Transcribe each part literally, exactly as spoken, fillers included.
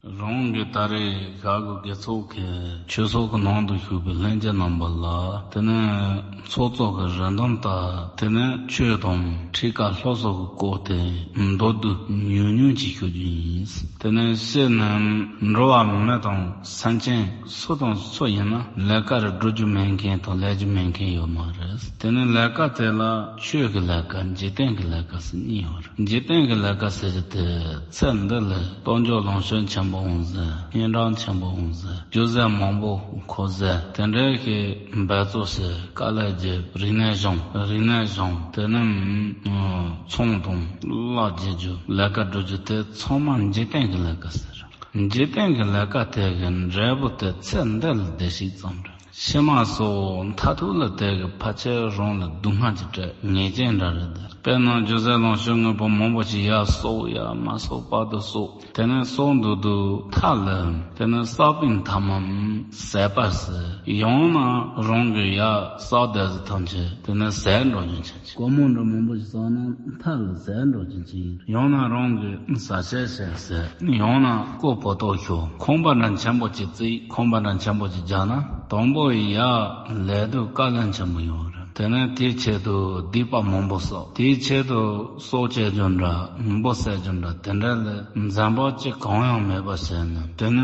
རང་གི་ད་རེས་ཞྭ་སྒོ་དགེ་ཚོགས་ཀྱི་ཆོས་ཚོགས་ཀྱི་ནང་དུ་ཞུགས་པའི་ལྷན་རྒྱས་རྣམ་པ་ལ། དེ་ནས་ཚོགས་གཙོ་གི་རེ་འདུན་ལྟར། དེ་ནས་ཆོས་དང་ཁྲིད་ཀ་སློབ་གསོ་གི་སྐོར་དེ་མདོར་བསྡུས་ཉུང་ཉུང་ཅིག་ཞུ་རྒྱུ་ཡིན། དེ་ནས་སྤྱིར་ན་འགྲོ་བ་མི་དང་སེམས་ཅན་སུ་དང་སུ་ཡིན་ན་ལས་ཀ་རེ་སྒྲུབ་རྒྱུ་མེད་མཁན་དང་ལས་རྒྱུ་མེད་མཁན་ཡོད་མ་རེད། དེ་ནས་ལས་ཀ་དེ་ལ་ཆོས་ཀྱི་ལས་ཀ། འཇིག་རྟེན་གྱི་ལས་ཀ་ཟེར་གཉིས་ཡོད་རེད། འཇིག་རྟེན་གྱི་ལས་ཀ་ཟེར་རྒྱུ་དེ་ཚེ་འདི་ལ་རྟོགས་འཇོག་ལོངས་སྤྱོད་ཆེན་པོ་འོང་ཟེར། སྙན་གྲགས་ཆེན་པོ་འོང་ཟེར། རྒྱུ་རྫས་མང་པོ་མཁོ་ཟེར། དེ་འདྲའི་གི་འབད་རྩོལ་ཟེར། དཀའ་ལས་རྒྱབ། རིག་གནས་སྦྱོང་། རིག་གནས་སྦྱོང་། དེ་ནས་ཚོང་དང་གླ་རྒྱག་རྒྱུ། ལས་ཀ་སྒྲུབ་རྒྱུ་དེ་ཚང་མ་འཇིག་རྟེན་གྱི་ལས་ཀ་ཟེར། འཇིག་རྟེན་གྱི་ལས་ཀ་དེ་གི་འབྲས་བུ་དེ་ཚེ་འདི་ལ་བདེ་སྐྱིད་ཙམ་རེད། ཕྱི་མ་སོགས་མཐར་ཐུག་ལ་དེ་གི་ཕལ་ཆེར་རང་ལ་སྡུག་བསྔལ་གྱི་སྤྲད་ངེས་ཅན་འདྲ་རེད་དེ། དཔེར་ན་རྒྱུ་རྫས་ལོངས་སྤྱོད་དངོས་པོ་མང་པོ་ཞིག་ཡར་གསོག་ཡར་མར་གསོག་བར་དུ་གསོག་དེ་ནས་གསོག་འདུག་འདུག་མཐའ་ལ་དེ་ནས་བསགས་པའི་མཐའ་མ་ཟད་པར་ཟད། ཡང་ན་རང་གི་ཡར་བསགས་བསྡད་ཟིན་ཐམས་ཅད་དེ་ནས་ཟད་འགྲོ་རྒྱུ་ཆགས་ཀྱི། སྒོར་མོ་འདྲ་མང་པོ་ཞིག་བསགས་ན་མཐའ་ལ་ཟད་འགྲོ་རྒྱུ་ཅིག་ཡིན། ཡང་ན་རང་གི་བཟའ་ཆས་ཞིག་ཟད། ཡང་ན་རྐུ་བུ་ཏོ་ཤོར། ཁང་པ་འདྲ་ཆེན་པོ་ཅིག་བརྩིགས། ཁང་པ་འདྲ་ཆེན་པོ་ཅིག་རྒྱག་ན། དང་པོ་ཡར་ལས་དུས་དཀའ་ལས་ཆེན་པོ་ཡོང་རེད། དེ་ནས་དེའི་ཆེད་དུ་སྡིག་པ་མང་པོ་བསགས། དེའི་ཆེད་དུ་སྲོག་བཅད་རྒྱུ་འདྲ། འབུ་བསད་རྒྱུ་འདྲ། དེ་འདྲ་ལས་འཛེམ་བག་ཅིག་གང་ཡང་མེད་པ་བྱས་ནས་དེ་ནས་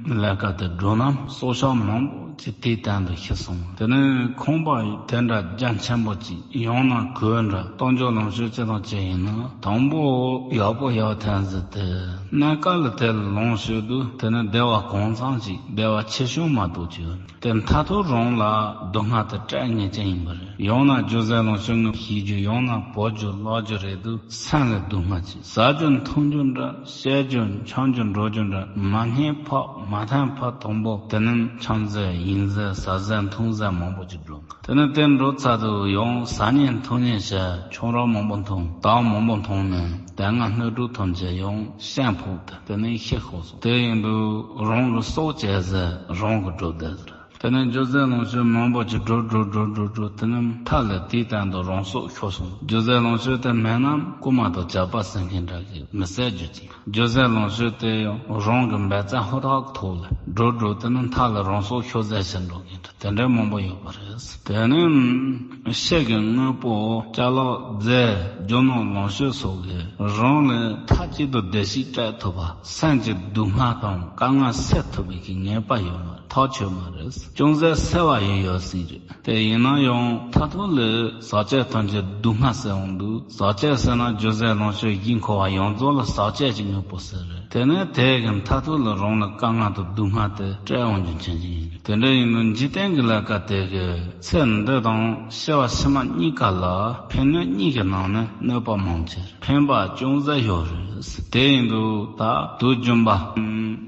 ལས་ཀ་དེ་སྒྲུབ་ན་སྲོག་ཆགས་མང་པོ་ཅིག་དེའི་སྟེང་དུ་ཤི་སོང་། དེ་ནས་ཁང་པ་དེ་འདྲ་རྒྱ་ཆེན་པོ་ཅིག་ཡང་ན་གོས་འདྲ་རྟོགས་འཇོག་ལོངས་སྤྱོད་ཅི་དང་ཅི་ཡིན་ན། དང་པོ་ཡག་པོ་ཡག་ཐན་ཟེར་ཏེ་གནས་སྐབས་ལ་དེ་ལ་ལོངས་སྤྱོད་དུས་དེ་ནས་བདེ་བ་གང་ཚང་ཅིག་བདེ་བ་ཆེ་ཆུང་མ་གཏོགས་ཅི་ཡོད། དེ་མཐར་ཐུག་རང་ལ་སྡུག་བསྔལ་དེ་སྤྲད་ངེས་ཅན་ཡིན་པ་རེད། ཡང་ན་རྒྱུ་རྫས་ལོངས་སྤྱོད་དངོས་ཤེས་རྒྱུ། ཡང་ན་བོར་རྒྱུ་ཀློག་རྒྱུ་རེད་འདུག་སེམས་ལ་སྡུག་བསྔལ་ཅིག་བཟའ་རྒྱུ་འཐུང་རྒྱུ་འདྲ། བཤད་རྒྱུ་འཆང་རྒྱུ་འགྲོ་རྒྱུ་འདྲ། མ་སྙེད་ཕག་མ་ཐན་ཕག་དང་པོ་དེ་ནས་འཆང་རྫས་ཡིན་རྫས་བཟའ་རྫས་འཐུང་རྫས་མང་པོ་ཅིག་འགྲོ། དེ་ནས་དེ་འགྲོ་ཚར་དུས་ཡང་ཟ་ཉེན་འཐུང་ཉེན་བྱས། ཆང་རག་མང་པོ་འཐུང་། དར་མང་པོ་འཐུང་ནས་དེ་སྔ་སྣོད་དྲུག་ཐམས་ཅད་ཡང་བཤན་ཕོག་སྟེ་དེ་ནས་ཤི་ཤོར་སོང་། དེ་ཡིན་དུས་རང་གི་སྲོག་བཅད་ཟེར། རང་གི་སྒྲུབ་བསྡད་ཟེར། དེ་ནས་རྒྱུ་རྫས་ལོངས་སྤྱོད་མང་པོ་ཅིག་སྒྲུབ་སྒྲུབ་སྒྲུབ་སྒྲུབ་སྒྲུབ་དེ་ནས་མཐའ་ལ་དེའི་སྟེང་དུ་རང་སྲོག་ཤོར་སོང་། རྒྱུ་རྫས་ལོངས་སྤྱོད་དེ་མེད་ན་རྐུན་མ་དང་ཇག་པ་ཟེར་མཁན་འདྲ་གི་མི་བསད་རྒྱུ་ཅིག་རྒྱུ་རྫས་ལོངས་སྤྱོད་དེ་ཡང་རང་གི་འབད་བརྩོན་ཧུར་ཐག་གི་ཐོག་ལ་སྒྲུབ་སྒྲུབ་དེ་ནས་མཐའ་ལ་རང་སྲོག་ཤོར་ཟེར་ཞིག་འགྲོ་གི་འདུག་དེ་འདྲའི་མང་པོ་ཡོད་པ་རེད། དེ་ནས་ཕྱི་གི་དངོས་པོ་ཅ་ལག་རྫས་རྒྱུ་ནོར་ལོངས་སྤྱོད་སོགས་ཀྱིས་རང་ལ་མཐའ་གཅིག་ཏུ་བདེ་སྐྱིད་སྤྲད་ཐུབ་པ། སེམས་ཀྱི་སྡུག་བསྔལ་དང་དཀའ་ངལ་སེལ་ཐུབ་པའི་གི་ངེས་པ་ཡོད་མ་རེད། ཐག་ཆོད་མ་རེད། ཅུང་ཟད་སེལ་བ་ཡིན་ཡོད་སྲིད་རེད། དེ་ཡིན་ན་ཡང་མཐར་ཐུག་ལ་ཟག་བཅས་ཐམས་ཅད་སྡུག་བསྔལ་ཟེར་འོང་དུས། ཟག་བཅས་ཟེར་ན་རྒྱུ་རྫས་ལོངས་སྤྱོད་བཞི་འཁོར་བ་ཡོངས་རྫོགས་ལ་ཟག་བཅས་ཀྱི་དངོས་པོ་ཟེར་རེད། དེ་ནས་དེ་གི་མཐར་ཐུག་ལ་རང་ལ་དཀའ་ངལ་དང་སྡུག་བསྔལ་དེ་སྤྲད་འོང་རྒྱུ་མཁན་ཅིག་ཡིན། དེ་འདྲ་ཡིན་དུས་འཇིག་རྟེན་གྱི་ལས་ཀ་དེ་གི་ཚེ་འདི་དང་ཤི་བ་ཕྱི་མ་གཉིས་ཀ་ལ་ཕན་གནོད་གཉིས་ཀྱི་ནང་ནས་གནོད་པ་མང་ཆེ། ཕན་པ་ཅུང་ཟད་ཡོད་རེད། དེ་ཡིན་དུས་ད་དུས་རྒྱུན་པ་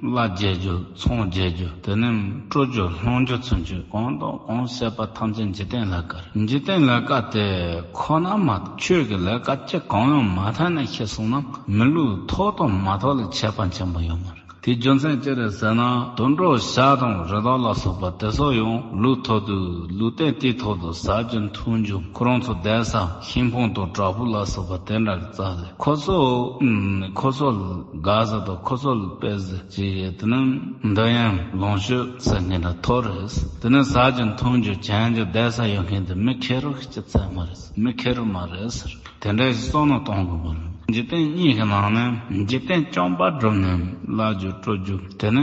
གླ་རྒྱག་རྒྱུ། ཚོང་རྒྱག་རྒྱུ། དེ་ནས་སྤྲོ་རྒྱུ། སློང་རྒྱུ་ཚུན་ཆོད་གང་དང་གང་བྱེད་པ་ཐམས་ཅད་འཇིག་རྟེན་ལས་ཀ་རེད། འཇིག་རྟེན་ལས་ཀ་དེ་ཁོ་ན་མ་ཆོས་ཀྱི་ལས་ཀ་ཅི་གང་ཡང་མ་ཐོན་ནས་ཤི་སོང་ན་མི་ལུས་ཐོག་དང་མ་ཐོག་ལ་ཁྱད་པར་ཆེན་པོ་ཡོད་མ་རེད། དེའི་རྒྱུ་མཚན་ཅི་རེད་ཟེར་ན། དུད་འགྲོ་བྱ་དང་རི་དྭགས་ལ་སོགས་པ་དེ་ཚོ་ཡང་ལུས་ཐོག་ཏུ་ལུས་རྟེན་དེའི་ཐོག་ཏུ་ཟ་རྒྱུ་འཐུང་རྒྱུ། ཁོ་རང་ཚོ་བསྡད་ས་ཤིང་ཕུང་དང་བྲག་ཕུག་ལ་སོགས་པ་དེ་འདྲ་གི་རྩ་ལས། ཁོ་ཚོ་ཨུམ། ཁོ་ཚོ་ལ་དགའ་ས་དང་ཁོ་ཚོ་ལ་དཔེ་ཟེར་ཅིག་དེ་ནི་འདོད་ཡོན་ལོངས་སྤྱོད་ཟེར་མཁན་འདྲ་ཐོབ་རེད། དེ་ནི་ཟ་རྒྱུ་འཐུང་རྒྱུ་གྱོན་རྒྱུ་བསྡད་ས་ཡོད་མཁན་དེ་མི་ཁེར་རོ་ཞིག་གི་རྩ་མ་རེད། མི་ཁེར་རོ་མ་རེད་ཟེར། དེ་འདྲ་ཞིག་བསམ་བློ་གཏོང་དགོས་པ་རེད། འཇིག་རྟེན་གཉིས་ཀྱི་ནང་ནས་འཇིག་རྟེན་རྐྱང་པ་བསྒྲུབས་ནས་གླ་རྒྱུ་སྤྲོ་རྒྱུ། དེ་ནི་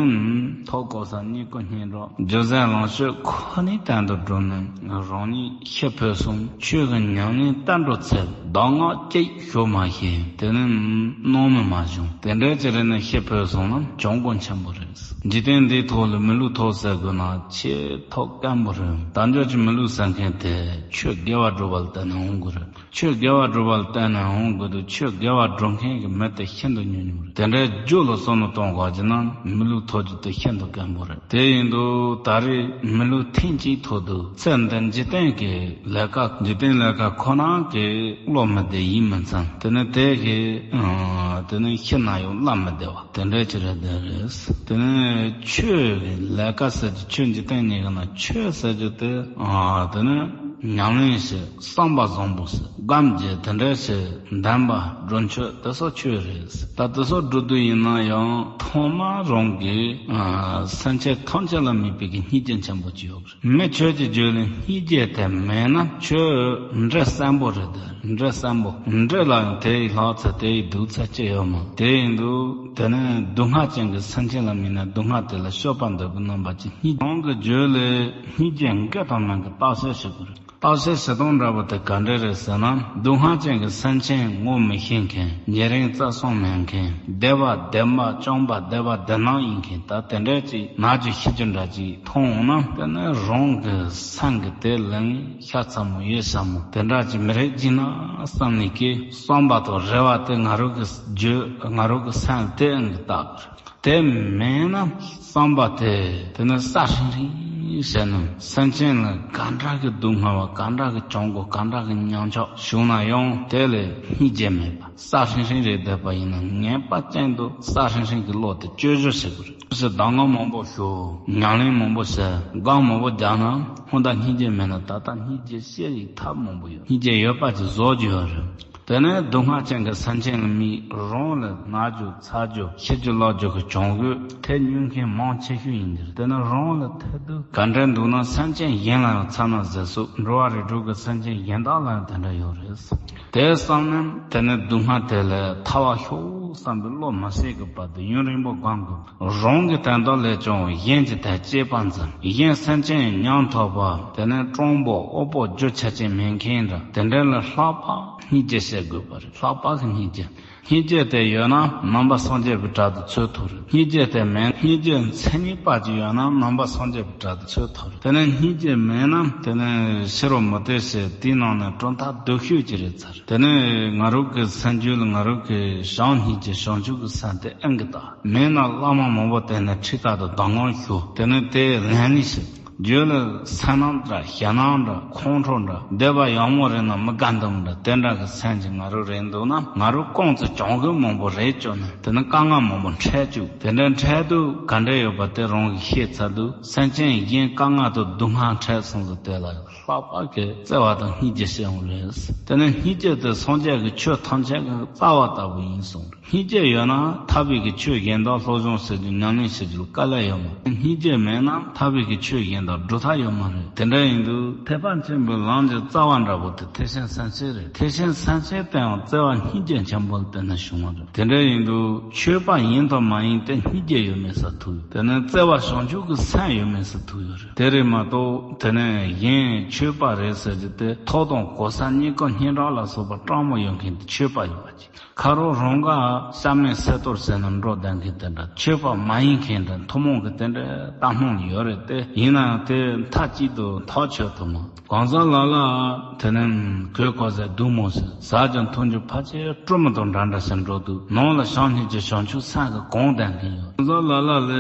ཐོབ་གོ་ས་གཉིས་ཀ་སྙིང་རོ། རྒྱུ་རྫས་ལོངས་སྤྱོད་ཁོ་ནའི་སྟེང་དུ་བསྒྲུབས་ནས་རང་ཉིད་ཤི་འཕོས་སོང་། ཆོས་ཀྱི་ཉམས་ལེན་བསྟར་འགྲོ་ཚེ་གདམས་ངག་གཅིག་ཞུ་མ་ཤེས། དེ་ནི་སྣང་མེད་མ་བྱུང་། དེ་འདྲའི་ཅིག་རེད་ན་ཤི་འཕོས་སོང་ན་གྱོང་གུན་ཆེན་པོ་རེད། འཇིག་རྟེན་འདིའི་ཐོག་ལ་མི་ལུས་ཐོབ་ཟེར་དགོས་ན་ཆེས་ཐོབ་དཀོན་པོ་རེད། དལ་འབྱོར་གྱི་མི་ལུས་ཟེར་མཁན་དེ་ཆོས་དགེ་བ་སྒྲུབ་པ་ལ་བརྟེན་ནས་འོང་དགོས་རེད། ཆོས་དགེ་བ་སྒྲུབ་པ་ལ་བརྟེན་ནས་འོང་དགོས་དུས་ཆོས་དགེ་བ་སྒྲུབ་མཁན་གྱི་མི་དེ་ཤིན་ཏུ་ཉུང་ཉུང་རེད། དེ་འདྲའི་རྒྱུ་ལ་བསམ་བློ་གཏོང་དགོས་ཀྱི་ན་མི་ལུས་ཐོབ་རྒྱུ་དེ་ཤིན་ཏུ་དཀོན་པོ་རེད། དེ་ཡིན་དུས་ད་རེས་མི་ལུས་ཐེངས་གཅིག་ཐོབ་དུས་ཚེ་འདི་འཇིག་རྟེན་གྱི་ལས་ཀ་འཇིག་རྟེན་ལས་ཀ་ཁོ་ན་གི་བློ་མི་བདེ་ཡིད་མི་ཚིམ། དེ་ནི་དེ་གི་དེ་ནི་ཤི་ན་ཡང་བླ་མི་བདེ་བ་དེ་འདྲའི་ཅིག་རེད། དེ་རེད། དེ་ནི་ཆོས་ཀྱི་ལས་ཀ་ཟེར་རྒྱུ་ཆོས་འཇིག་རྟེན་གཉིས་ཀྱི་ནང་ཆོས་ཟེར་རྒྱུ་དེ་དེ་ནི། ཉམས་ལེན་བྱེད། བསམ་པ་བཟང་པོ་བྱེད། སྒོམ་བྱེད། དེ་འདྲ་བྱེད། འདོན་པ་སྒྲུབ་མཆོད་དེ་སོགས་ཆོས་རེད། ད་དེ་སོགས་སྒྲུབ་དུས་ཡིན་ན་ཡང་ཐོག་མར་རང་གི་ཨ་སེམས་ཅན་ཐམས་ཅད་ལ་དམིགས་པའི་གི་སྙིང་རྗེ་ཆེན་པོ་ཅིག་ཡོད་རེད། མི་ཆོས་ཀྱི་རྒྱུད་ལ་སྙིང་རྗེ་དེ་མེད་ན་ཆོས་འདྲེ་གསོན་པོ་རེད། དེ་འདྲེ་གསོན་པོ། འདྲེ་ལ་ཡང་དེ་ཡི་ལྷག་ཚད་དེ་ཡི་སྡུག་ཚད་ཅི་ཡོད་མ། དེ་ཡིན་དུས་དེ་ནི་སྡུག་བསྔལ་ཅན་གྱི་སེམས་ཅན་ལ་དམིགས་ནས་སྡུག་བསྔལ་དེ་ལ་སྐྱོབ་པར་འདོད་པའི་རྣམ་པ་ཅིག་སྙིང་། རང་གི་རྒྱུད་ལ་སྙིང་རྗེ་འགལ་དང་མ་འགལ་བརྟག་དཔྱད་བྱེད་དགོས་རེད། བརྟག་དཔྱད་བྱེད་སྟངས་འདྲ་པོ་དེ་ག་འདྲ་རེད་ཟེར་ན། སྡུག་བསྔལ་ཅན་གྱི་སེམས་ཅན་ངོ་མི་ཤེས་མཁན། ཉེ་རིང་བརྩེ་གསུམ་མེད་མཁན། སྡིག་པ་སྡིག་མ་བཅོམ་པ་སྡིག་པ་སྡིག་སྣང་ཡིན་མཁན། ད་དེ་འདྲ་ཅིག་ན་རྒྱུ་ཤི་རྒྱུ་འདྲ་ཅིག་མཐོང་འོང་ན། དེ་ནི་རང་གི་སེམས་ཀྱི་དེ་ལན་ཤ་ཚ་མོ་ཡོད་ས་མོ་དེ་འདྲ་ཅིག་མི་རེད་ཅིག་ན་བསམ་ནས་ཀྱི་བསམ་པ་དང་རེ་བ་དེ་ང་རང་གི་རྒྱུད་ང་རང་གི་སེམས་དེ་ཨང་གི་བཏགས། དེ་མེད་ན་བསམ་པ་དེ་དེ་ནི་སྲ་ཧྲིང་ཧྲིང་བྱས་ན། སེམས་ཅན་ལ་ག་འདྲ་གི་སྡུག་བསྔལ་བ། ག་འདྲ་གི་གྱོང་པོ། ག་འདྲ་གི་ཉམས་ཆག་བྱུང་ན་ཡང་དེ་ལ་སྙིང་རྗེ་མེད་པ། སྲ་ཧྲིང་ཧྲིང་རེད་བསྡད་པ་ཡིན་ན། ངེས་པ་ཅན་དུ་སྲ་ཧྲིང་ཧྲིང་གི་བློ་དེ་བཅོས་བཅོས་བྱེད་དགོས་རེད། ཞེས་གདམས་ངག་མང་པོ་ཞུ། ཉམས་ལེན་མང་པོ་བྱས། སྒོམ་མང་པོ་རྒྱག་ན་ཧོན་ད་སྙིང་རྗེ་མེད་ན། ད་ལྟ་སྙིང་རྗེ་སྐྱེ་ཡི་ཐབས་མང་པོ་ཡོད། སྙིང་རྗེ་ཡོད་པ་ཅིག་བཟོ་རྒྱུ་ཡོད་རེད། དེ་ནས་སྡུག་བསྔལ་ཅན་གྱི་སེམས་ཅན་ལ་དམིགས། རང་ལ་ན་རྒྱུ་ཚ་རྒྱུ་ཤི་རྒྱུ་ལོག་རྒྱུ་གི་གྱོང་གུད་དེ་མྱོང་མཁན་མང་ཆེ་ཤོས་ཡིན་གྱི་རེད། དེ་ནས་རང་ལ་ཐེབས་དུས་ག་འདྲ་འདུག་ན། སེམས་ཅན་གཞན་ལ་ཡང་ཚ་ན་ཟེར་སོགས། འགྲོ་བ་རིགས་དྲུག་གི་སེམས་ཅན་གཞན་དག་ལ་ཡང་དེ་འདྲ་ཡོད་རེད། དེ་བསམ་ན་དེ་ནས་སྡུག་བསྔལ་དེ་ལས་ཐར་བར་ཤོག་བསམ་པའི་བློ་མ་སད་ཀྱི་བར་དུ་ཡུན་རིང་པོ་སྒོམ་དགོས། རང་གི་དོན་དག་ལས་ཀྱང་གཞན་གྱི་དོན་གཅེས་པར་འཛིན། གཞན་སེམས་ཅན་ཉམ་ཐག་པ། དེ་ནས་སྤྲང་པོ་ཨོ་པོ་རྒྱུ་ཆ་ཅན་མེད་མཁན་འདྲ། དེ་འདྲ་ལ་ལྷག་པར་སྙིང་རྗེ་བྱེད་དགོས་པ་རེད། ལྷག་པར་གྱི་སྙིང་རྗེ། སྙིང་རྗེ་དེ་ཡོད་ན་ནང་པ་སངས་རྒྱས་པའི་གྲལ་དུ་ཚུད་ཐུབ་རེད། སྙིང་རྗེ་དེ་མེད། སྙིང་རྗེ་མཚན་ཉིད་པ་ཅིག་ཡོད་ན་ནང་པ་སངས་རྒྱས་པའི་གྲལ་དུ་ཚུད་ཐུབ་རེད། དེ་ནས་སྙིང་རྗེ་མེད་ན་དེ་ནས་ཕྱི་རོལ་མུ་སྟེགས་ཞེས་དེའི་ནང་ནས་གྲུབ་མཐའ་སྡུག་ཤོས་ཅིག་རེད་ཚར། དེ་ནས་ང་རང་གི་སེམས་རྒྱུད་ལ་ང་རང་གི་བྱམས་སྙིང་རྗེ་བྱང་ཆུབ་ཀྱི་སེམས་དེ་ཨེ་འགི་ད། མེད་ན་བླ་མ་མང་པོ་བསྟེན་ནས་ཁྲིད་ལྟ་དང་གདམས་ངག་ཞུ། དེ་ནས་དེ་ལན་ལི་ཞིག་རྒྱུད་ལ་སེམས་ནང་འདྲ་ཞེད་སྣང་འདྲ་ཁོང་ཁྲོ་འདྲ་སྡིག་པ་ཡང་མོ་རེད་ན་མི་དགའ་འདུམ་འདྲ་དེ་འདྲ་གི་སེམས་ཀྱི་ང་རོ་རེད་འདུག་ན། ང་རོ་རྐང་བཙུགས་གྱོང་གུད་མང་པོ་རེད་བཅོས་ན། དེ་ནི་དཀའ་ངལ་མང་པོ་འཕྲད་བཅུག་དེ་འདྲ་འཕྲད་དུས་ག་འདྲ་ཡོད་པ་དེ་རང་གིས་ཤེས་ཚར་དུས། སེམས་ཅན་གཞན་དཀའ་ངལ་དང་སྡུག་བསྔལ་འཕྲད་སོང་ཙང་དེ་ལ་ལྷག་པར་གྱི་བརྩེ་བ་དང་སྙིང་རྗེ་སྐྱེ་འོང་རེད། དེ་ནི་སྙིང་རྗེ་དེ་སངས་རྒྱས་ཀྱི་ཆོས་ཐམས་ཅད་ཀྱི་རྩ་བ་ལྟ་བུ་ཡིན་གསུངས། སྙིང་རྗེ་ཡོད་ན་ཐར་པའི་གི་ཆོས་གཞན་དག་སློབ་སྦྱོང་བྱེད་རྒྱུ། ཉམས་ལེན་བྱེད་རྒྱུ་ལ་དཀའ་ལས་ཡོད་མ་རེད། སྙིང་རྗེ་མེད་ན་ཐར་པའི་གི་ཆོས་གཞན་དག་སྒྲུབ་ཐབས་ཡོད་མ་རེད། དེ་འདྲ་ཡིན་དུས་ཐེག་པ་ཆེན་པོའི་ལམ་གྱི་རྩ་བ་འདྲ་པོ་དེ་ཐེག་ཆེན་སེམས་བསྐྱེད་རེད། ཐེག་ཆེན་སེམས་བསྐྱེད་དེའང་བརྩེ་བ་སྙིང་རྗེ་ཆེན་པོ་ལ་བརྟེན་ནས་བྱུང་བ་རེད། དེ་འདྲ་ཡིན་དུས་ཆོས་པ་ཡིན་དང་མ་ཡིན་དེ་སྙིང་རྗེ་ཡོད་མེད་སུ་ཐུག་ཡོད། དེ་ནི་བརྩེ་བ་བྱང་ཆུབ་ཀྱི་སེམས་ཡོད་མེད་སུ་ཐུག་ཡོད་རེད། དེ་རེད་མ་གཏོགས་དེ་ནི་གཞན་ཆོས་པ་རེད་ཟེར་རྒྱུ་དེ་ཐོག་དང་གོ་ས་སྙིང་ག་སྙན་གྲགས་ལ་སོགས་པ་སྤྲང་མོ་ཡོད་མཁན་དེ་ཆོས་པ་ཡིན་པ་ཅིག་ཁ་རོག་རང་ག་ཤ་མེད་སེ་གཏོར་ཟེར་ན་འགྲོ་བསྡད་མཁན་དེ་འདྲ། ཆོས་པ་མ་ཡིན་མཁན་འདྲ། ཐུན་མོང་གི་དེ་འདྲའི་ལྟ་སྨོན་ཡོད་རེད་དེ། ཡིན་ན་ཡང་དེ་མཐའ་གཅིག་ཏུ་ཐག་ཆོད་ཐུབ་མ། གང་ཟག་ལ་ལ་དེ་ནི་གོས་གོས་ཟེར་སྡུག་མོ་ཟེར། ཟ་ཀྱང་འཐུང་རྒྱུ་ཕལ་ཆེར་སྤྲོ་མོ་དང་འདྲ་འདྲ་ཞིག་འགྲོ་འདུག་ནང་ལ་བྱམས་སྙིང་རྗེ་བྱང་ཆུབ་སེམས་ཀྱི་གོང་ལྡན་མཁན་ཡོད། གང་ཟག་ལ་ལ་ལས་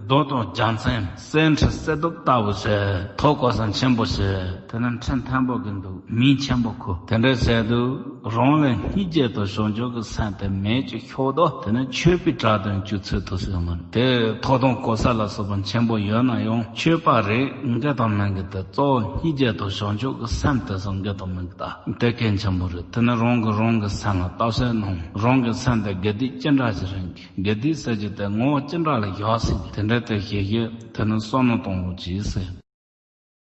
རྡོ་དང་རྒྱལ་མཚན་གསེར་ཁྲི་གསེར་གདུབ་ལྟ་བུ་ཟེར། ཐོག་གོ་ས་ཆེན་པོ་ཟེར། དེ་ནི་ཁྲི་མཐོན་པོ་གི་འདུག་མིང་ཆེན་པོ་ཁོ། དེ་འདྲ་ཟེར་དུས། རང་ལ་སྙིང་རྗེ་དང་བྱང་ཆུབ་ཀྱི་སེམས་དེ་མེད་ཀྱི་ཤོག་དོ། དེ་ནི་ཆོས་པའི་གྲལ་དུ་བཅུག་ཚུལ་དུ་སེམས་མ་རེད། དེ་ཐོག་དང་གོ་ས་ལ་སོགས་པ་ཆེན་པོ་ཡོད་ན་ཡང་ཆོས་པ་རེད་འགའ་དང་མིན་གི་དེ་གཙོ་བོ་སྙིང་རྗེ་དང་བྱང་ཆུབ་ཀྱི་སེམས་དེ་སོགས་འགའ་དང་མིན་གི་ད་དེ་གལ་ཆེན་པོ་རེད། དེ་ནི་རང་གི་རང་གི་སེམས་ལ་བརྟག་དཔྱད་གནང་། རང་གི་སེམས་དེ་དགེ་སྡིག་ཅི་འདྲ་ཞིག་རེད་གི། དགེ་སྡིག་ཟེར་རྒྱུ་དེ་ངོ་བོ་ཅི་འདྲ་ལ་བཞག་ཟིན་གི། དེ་འདྲ་དེ་ཤེས་ཤེས་དེ་ནི་བསམ་མནོ་གཏོང་རོགས་གྱིས་ཟེར།